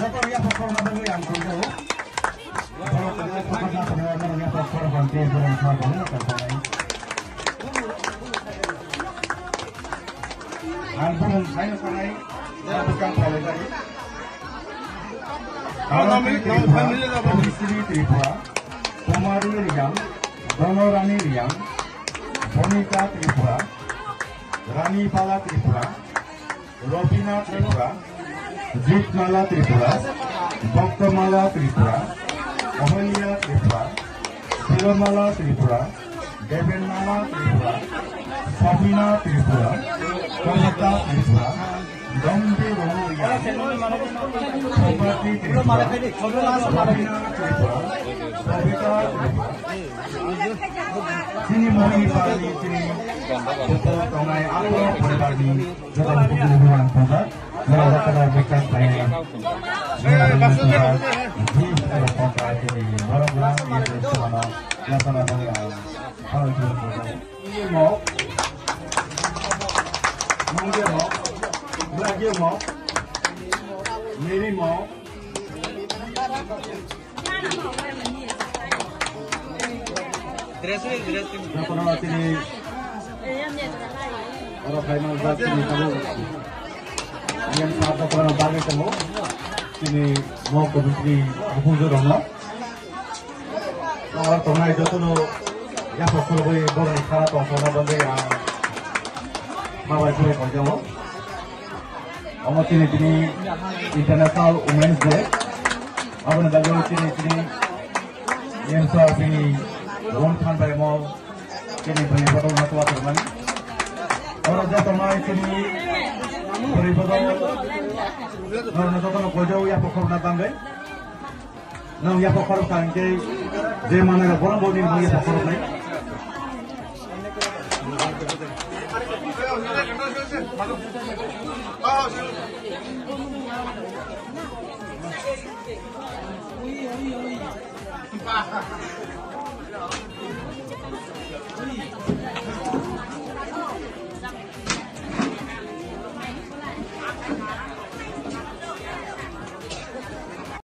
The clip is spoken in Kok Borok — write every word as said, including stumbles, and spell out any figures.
Ang bumung saino sanai, bwkang phalai jani. Ang bumung saino sanai, Sri Tripura, Kumari Riang, Donorani Riang, Bonika Tripura, Rani Bala Tripura, Robina Tripura, Jitmala Tripura, Bhaktamala Tripura, Ahalya Tripura, Shilomala Tripura, Debenmala Tripura, Sabina Tripura, Kavita Tripura, Dombi Rongya, Subhati Tripura, Robina Tripura, Savita Tripura. Chini Mohini Parani, chini Bupal Tongai, Apro Poribarni, Joto buku buku ang tongkha. Joto joto buka kaya. Joto buka. Joto buka kaya. Borok lang ni joto mana. Joto na bani ang. Hal joto buka. Ini mo. Mungge mo. Belagi mo. Miri mo. Jotono chini oro phaima jak chini tabuk yang sab jotono bagwi tongo chini mo committee ni buphang jorokno. Oro tongnai jotono yapha khulugwi borokni khara tongthokna bagwi ang hambai khulai kaijago. Omo chini tini International Women's Day. Aboni bagwi chini tini M S R P ni Ron Khan bai mo chini bini bodol na tuwa termani. Oro joto mai chini bini bodol. Oro joto no kojo ya pokor na bangwi. Nang yapha khorok kha hingke je manai rok bono boni nang yapha khorok nai.